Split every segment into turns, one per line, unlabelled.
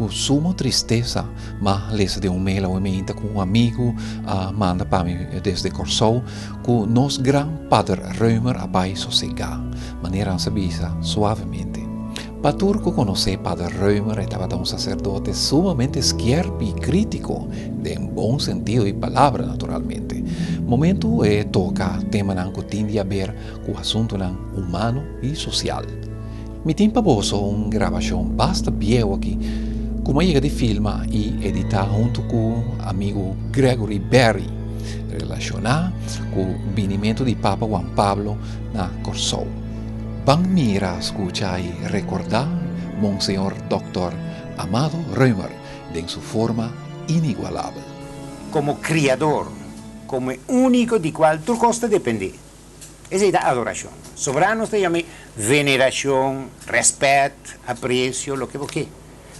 Ku sumo tristesa m'a lesa den un mail awe meinta ku un amigu a manda pa mi desde Kòrsou ku nos gran Pader Römer a bai sosegá, manera nan sa bisa suavemente. Pa tur ku konosé Pader Römer e tabata un saserdote sumamente skèrpi i krítiko, den bon sentido di palabra naturalmente. Momentu e toka temanan ku tin di haber ku asuntunan humano i sosial. Mi tin pa boso un grabashon basta bieu aki ku mi a yega di filma i editá huntu ku amigu Gregory Berry relashoná ku binimentu di Papa Juan Pablo na Kòrsou. Ban mira, skucha i rekordá Monseñor Dòktor Amado Römer den su forma inigualabel.
Komo Kriador, komo e úniko di kual tur kos ta dependé. Esei ta adorashon. Sobrá nos ta yam'é venerashon, rèspèt, apresio, loke bo ke.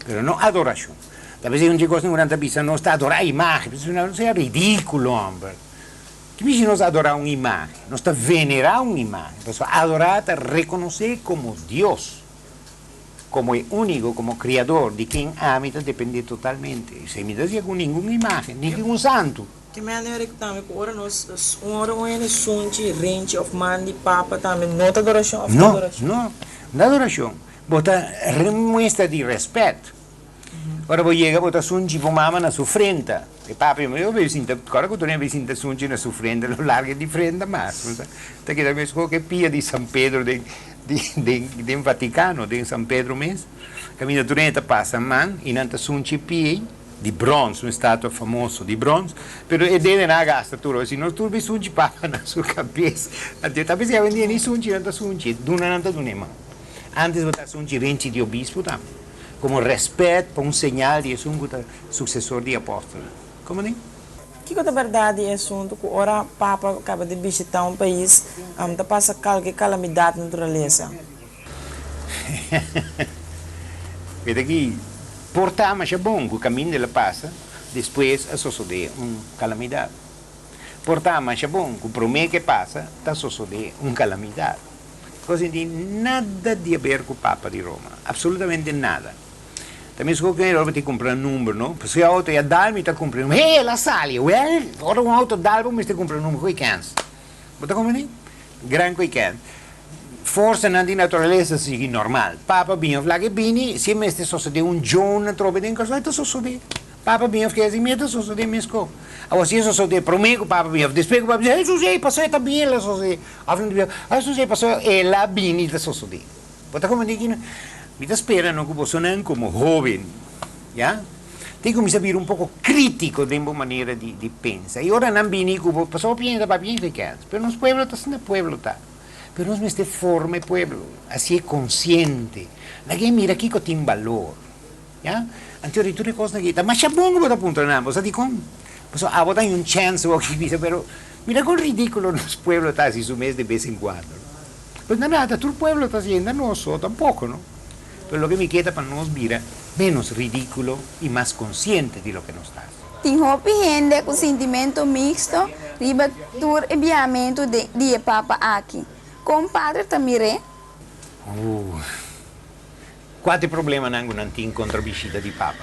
Pero no adorashon. Ta p'esei un dje kosnan ku nan ta bisa nos ta adorá imágen. Pero esei ta ridíkulo, hòmber. Ki mishi nos adorá un imágen? Nos ta venerá un imágen. Pasobra adorá ta rekonosé komo Dios, komo e úniko, komo Kriador, di ken ami ta dependé totalmente. Esei mi ta hasié ku ningun imágen, ni ku un santu.
Ke manera ku tambe ku ora nos ora un hende sunchi, renchi òf man di papa tambe no ta adorashon òf ta adorashon?
No, no, no adorashon. Bo ta muestra di rèspèt. Ora bo yega bo ta sunchi bo mama na su frenta. E papa i mama yo sinta, kòrda ku tur hende sinta sunchi na su frenta lo larga di frenta mas. Bo sa ta keda meskos ku e pia di San Pedro den den den Vatikano, den San Pedro mes. Kaminda tur hende ta pasa man i nan ta sunchi e pia ei. Di brons, un estatua famoso di brons, pero e dedenan a gasta tur ora, si no tur be sunchi papa na su cabes, anto ta bisa awendia ni sunchi nan ta sunchi, e duna nan ta duna e man. Antes bo ta sunchi renchi di obispo tambe, como respet pa un señal di esun cu ta sucesor di apostelnan. Como ni?
Kiko ta berdad di e asunto cu ora papa caba di bishita un pais, ta pasa calke calamidad naturalesa?
Mira aki, por ta masha bon ku kaminda el a pasa, despues a sosodé un kalamidat. Por ta masha bon ku promé ku e pasa, ta sosodé un kalamidat. Kos no tin nada di haber ku Papa di Roma, absolutamente nada. Ta meskos ku ora bo tin kumpra number, no? Pasobra e outo ya dal mi ta kumpra number, he, el a sali! Wèl, ora un outo dal bo mester kumpra number ku e kèns. Bo ta komprendé? Gran ku e kèns. Forsanan di naturalesa sigui normal. Papa bin of laga e bini, si e mester sosodé un djon atrobe den Kòrsou, e ta sosodé. Papa bin of keda sin mi, e ta sosodé meskos. Awor si e sosodé promé ku papa bin of despues ku papa bin, e sosodé pasobra e ta bin el a sosodé. Of nan ta bisa, a sosodé pasobra el a bini ta sosodé. Bo ta komprendé kina? Mi ta spera no ku bosonan komo hóben, ya, tin kuminsá bira un poko krítiko den bo manera di pensa. I ora nan bini ku bo, pasobra bo piensa papia bien kèns, pero nos pueblo ta asina pueblo ta. Pero nos mester forma e pueblo, hacié consciente, laga e mira kico tin balor, ya. Anto di tur e cosnan aki, ta masha bon cu bo ta puntra nan, bo sa dicon? Pasobra abo ta haña un chance bo aki bisa, pero mira con ridiculo nos pueblo ta haci su mes de bes en cuando, no. Pues na nada, tur pueblo ta haciendo, nos so tampoco, no. Pero loke mi ke ta pa nos bira menos ridiculo y mas consciente di loke nos ta haci.
Tin hopi hende ku sintimento mixto riba tur e biahamentu di e Papa aki. Kon Padre ta mir'é?
Uh. Kua ta e problemanan ku nan tin kontra bishita di Papa?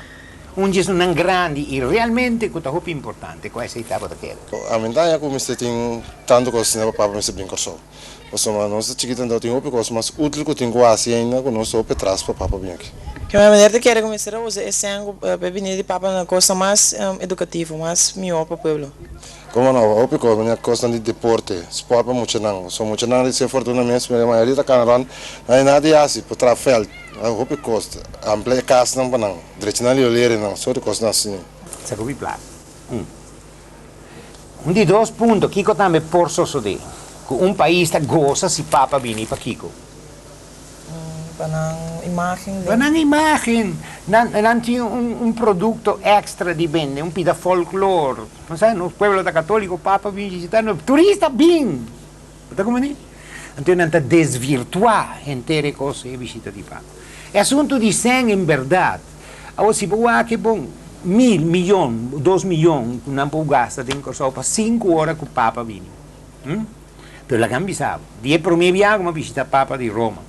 Un dje esunnan grandi i realmente ku ta hopi importante, kua esei tabata keda?
Ami ta haña ku mester tin tantu kos asina pa Papa mester bin Kòrsou. Pasobra nos ta chikito anto tin hopi kos mas útil ku tin ku hasi ainda ku nos ta hopi atras pa Papa bin aki.
Ke manera ta kere ku mester a usa e sèn ku pa e binida di Papa na kosnan mas edukativo, mas mihó pa pueblo?
Komo no, hopi kos, manera kosnan di deporte, spòrt pa muchanan. Pasobra muchanan di Sint Fortuna mes, e mayoria ta kana rònt, no hay nada di hasi, por traha vèlt, hopi kos, amplia e kasnan pa nan, drecha nan liolerenan, sort di kosnan asina.
Sa ku bi plaka. Un. Un di dos punto, kiko tambe por sosodé? Ku un pais ta gosa si papa bini, pakiko?
Pa nan imágen.
Pa nan imágen. Nan, nan tin un, un produkto èkstra di bende, un pida folklor. Bo sa, nos pueblo ta katóliko, papa bin visitá nos, turista bin! Bo ta komprendé? Anto nan ta desvirtuá henter e kos, e bishita di papa. E asuntu di sèn, en bèrdat, awor si bo wak e bon, mil, miyon, dos miyon ku nan por gasta den Kòrsou pa sinku ora ku papa bini. Hm? Pero laga mi bisa bo, di e promé biaha ku mi a bishita papa di Roma.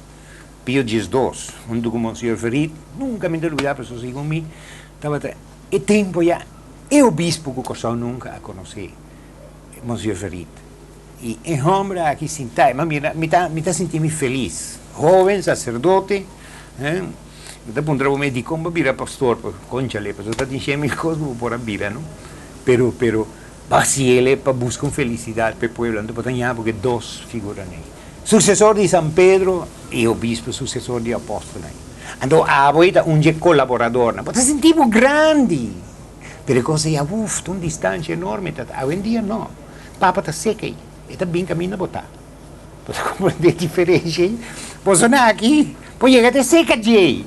Pio 12, huntu ku Monseñor Verriet, nunka mi ta lubidá pasobra segun mi tabata e tempu ya e obispo ku Kòrsou nunka a konosé, Monseñor Verriet. I e hòmber aki sintá, mi a mira, mi ta mi ta sinti mi felis. Hóben saserdote, eh, mi ta puntra bo mes dikon bo a bira pastor, kónchale, pasobra ta tin shen mil kos ku bo por a bira, no? Pero, pero, bo a hasiel pa buska un felisidat pa e pueblo, anto bo ta ña bo ku e dos figuranan ei. Susesor di San Pedro i obispo susesor di apòstelnan. Anto abo ei ta un dje kolaboradornan. Bo ta sinti bo grandi, pero e kos ei a wuf, ta un distansha enorme ta. Awendia no. Papa ta seka ei, e ta bin kaminda bo ta. Bo ta komprendé e diferensha ei? Boso na aki por yega te seka djei.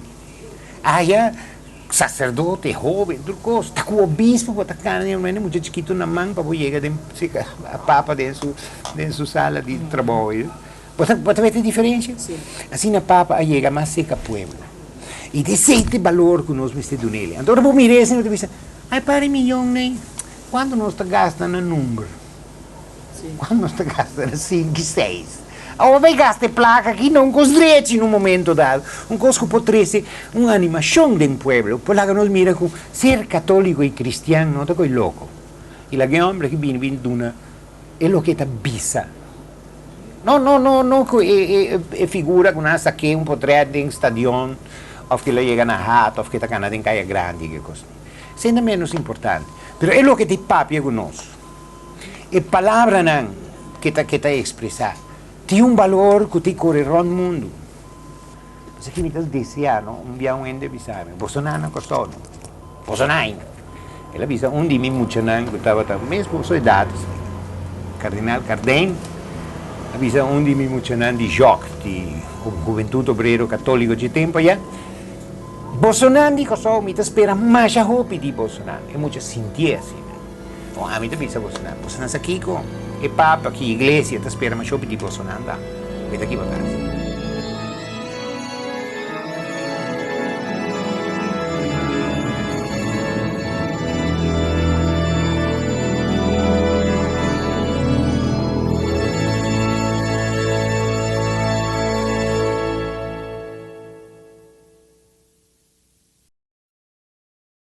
Aya saserdote, hoben, tur kos, ta ku obispo bo ta kana den un mucha chikitu na man pa bo yega den seka papa den su den su sala di trabou ei. Bo ta bo ta wet e diferensha? Asina papa a yega mas seka pueblo. I ta esei ta e balor ku nos mester dun'el. Anto ora bo mira esei bo ta bisa, ai pare miyon nei. Kuantu nos ta gasta na number? Kuantu nos ta gasta na sinku i seis? Awor bai gasta e plaka aki na un kos drechi na un momento dado, un kos ku por trese un animashon den pueblo, por laga nos mira ku ser katoliko i kristian no ta koi loko. I laga e homber aki bini bin duna e loke e ta bisa. No, no, no, no ku e e figura ku nan a sak'é un potret den stadion òf ku el a yega na hat òf ku e ta kana den kaya grandi i ke kos. Esei ta ménos importante. Pero e loke ta papia ku nos, e palabranan ke ta ke ta ekspresá, tin un balor ku ta kore rònt mundu. Pasobra ki mi ta deseá, no? Un bia un hende a bisa mi, Boso nan na Kòrsou, no? Boso nan ainda. El a bisa un di mi muchanan ku tabata mes boso edat, Kardinal Cardijn, a bisa un di mi muchanan di JOC, di Hubentut Obrero Katóliko dje tempu ayá, Bosonan di Kòrsou, mi ta spera masha hopi di bosonan. E mucha sintié asina. Bon, ami ta bisa bosonan, bosonan sa kiko? E papa ki iglesia ta spera masha hopi di bosonan ta. Mi ta kibocá.